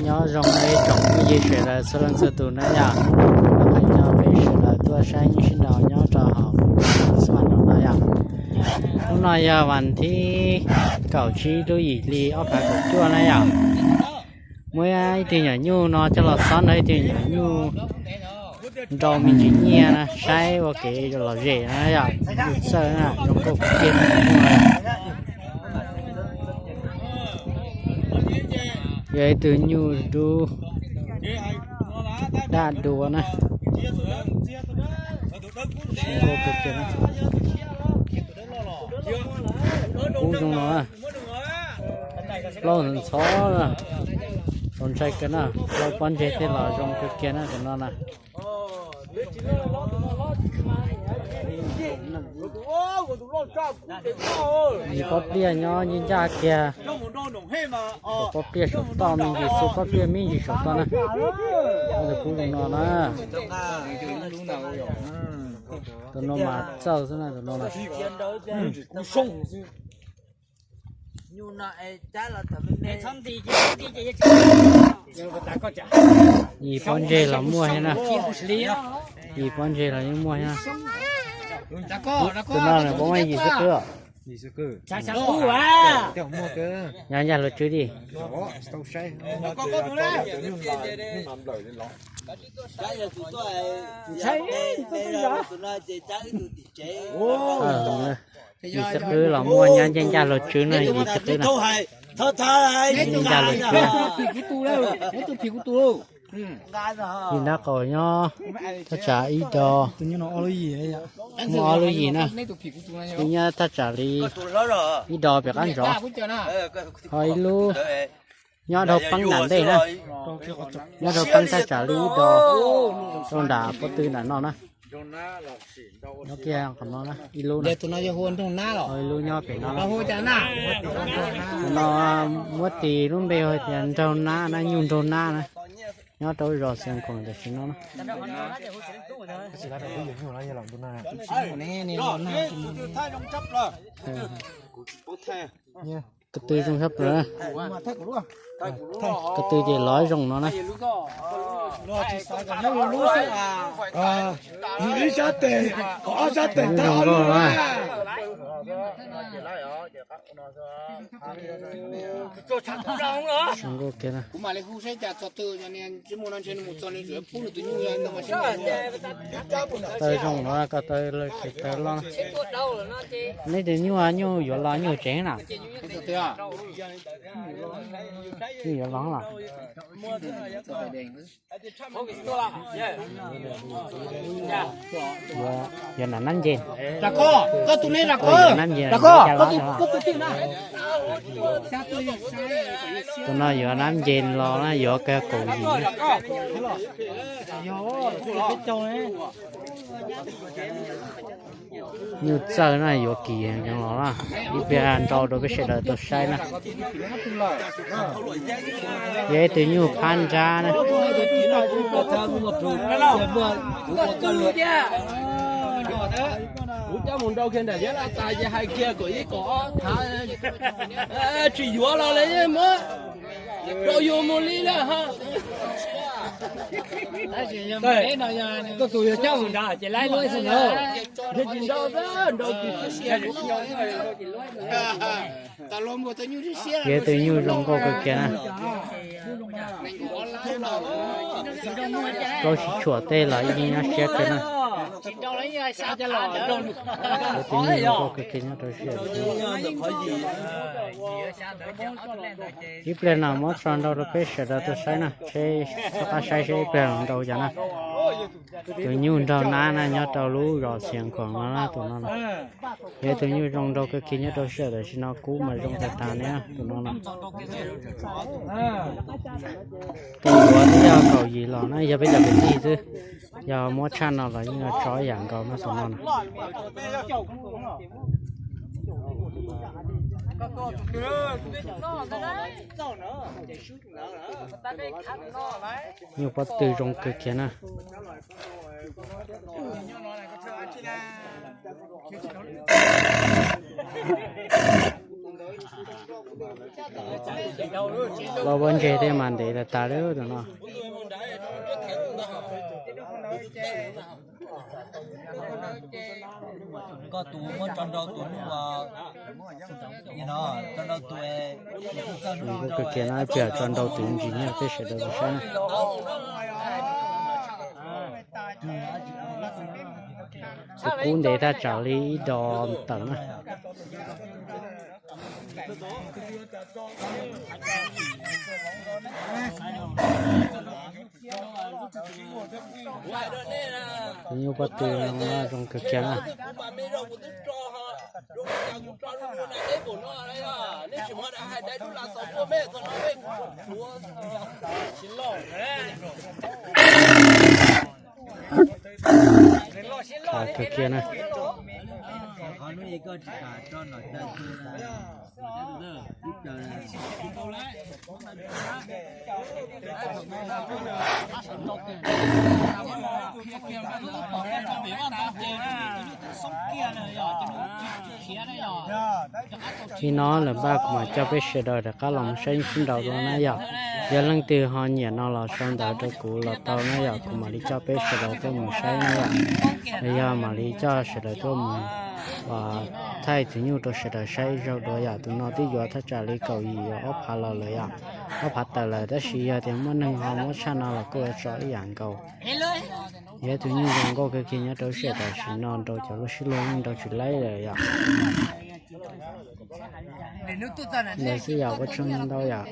Nyob zoo ib tsoom phooj ywg sawv daws txhua leej txhua tus na yom. Hnub no kuv rov qab coj peb sawv daws tuaj saib nyuj sib nraus nyob rau hauv xab mas no yom. Hnub no yog vas thib kaum tsib lub yim hli ob phav kaum cuaj na yom. Muaj ib tug nyuam nyuj no coj los xob nrog ib tug nyuam nyuj nrau me ntsis nyiaj na, saib ua kev lom zem na yom. Nyuj txawj na, zoo nkauj kawg kiag na. Yog ib tug nyuj dub daj dua na. Zoo nkauj kawg kiag na. Kub zoo no na. Plaub ntxhov, txaus ntshai kawg na. Plaub pob ntseg thiaj los zoo kawg kiag na tus no na. Yim pob pliaj nyob ncaj ncaj kiag. Kaum pob pliaj saum toj me ntsis, xu pob pliaj me ntsis saum toj na. Tus kub zoo no na. Tus no mas txawj xwb na tus no na. Yim pob ntseg los muaj thiab na. Yim pob ntseg los yeej muaj thiab na. Tus no nws puas muaj yim xwb qwb os? Nyob ncaj luag tswb li. Yim xwb qwb los muaj nyob ncaj ncaj luag tswb na, yim xwb qwb na. Ncaj ncaj luag tswb. Yim nrab qaum nyob thaj tsam ib do, muaj ob lub yim na. Ib nyob thaj tsam li ib do pem qab ntsov, ho ib lub nyob dhau peeb nram ntej na, nyob dhau peeb thaj tsam li ib do rau nram pob tw nram no na. Nyob kiag qhov no na, ib lub na, ib lub nyob pem no na. Tus no muab tis lub npe hu tias nraug nab na, nyuj nraug nab na, nyob rau zos Xiav Khuam tam sim no na. Ko tw zoo tshaj plaws na. Ko tw ces lov zoo no na. Zoo nkauj na. Zoo nkauj kiag na. Taw zoo no, ko taw lawm ces taw loj. Neb tus nyuj, nyuj yuav los nyuj tsev na. Nyuj yuav los los. Yuav, yuav nab nce. Nab nce, tus no yuav nab nce los na, yuav kawg kaum yim. Nyuj txawj na, yuav kis los na, ib pliag nrau rau peb sawv daws tau saib na. Yog ib tug nyuj phab nrab na. Kuv coj mus nrau kiag nram Yab Laj tas ces hais kiag kom ib kom ob thav tsis yuav los lawm muab rau yus mus li na ha. Koj tus yog coj mus nrad ces laib luab xwb na. Yog tsis nrau, nrau tsis siab. Yog tus nyuj zoo nkauj kawg kiag na. Plaub tsib tshuam tej los yeej nyob siab kawg na. Yog tus nyuj zoo nkauj kawg kiag nyob rau sij hawm. Ib pliag no muab tso nrau rau peb sawv daws tuaj saib na, seb rov qab saib seb ib pliag los nrau cas na. Tus nyuj nraug nab na, nyob rau lub zos Xiav Khuam no na, tus no na. Yog tus nyuj zoo nraug kawg kiag nyob rau sij hawm tam sim no, kub mas zoo tag tag li na tus no na. Tus yuav twb yog kaum yim los na, yog peb cov kwv tij xwb, yog muab tshaj no los yeej tso ib yam nkaus na tus no na. Nyuj pob tw zoo kawg kiag na. Los ua ntses thiab mas ntev tas tas li tus no. Koj tus muab tso nrau tus no, tso nrau tus, kuv kiag no pia tso nrau tus ntsis nyiaj peb sawv daws mus saib na. Tus kub ntev thaj tsam li ib dos tawm na. Tus nyuj pob tw no zoo kawg kiag na. Kawg kiag na. Li no lawm npaj kuv mam coj peb sawv daws rov qab los mus saib sib nraus dua na yom. Yog leej twg ho nyiam no los sau ntawv rau kuv los tau na yom, kuv mam li coj peb sawv daws tuaj mus saib na yom. Los yog mam li coj sawv daws tuaj mus thaij tus nyuj rau sawv daws saib zaug dua yom. Tus no twb yuav thaj tsam li kaum yim yuav ob phav los lawm yom, ob phav tawm lawm, tab sis yog tias muaj neeg ho muab tshaj no los kuj yuav tso ib yam nkaus. Yog tus nyuj zoo nkauj kawg kiag nyob rau sij hawm tam sim no rau cov lub sib luag yeej nrau tsis laib lawm yom. Ntawd xwb yom, ua tsaug ntau yom.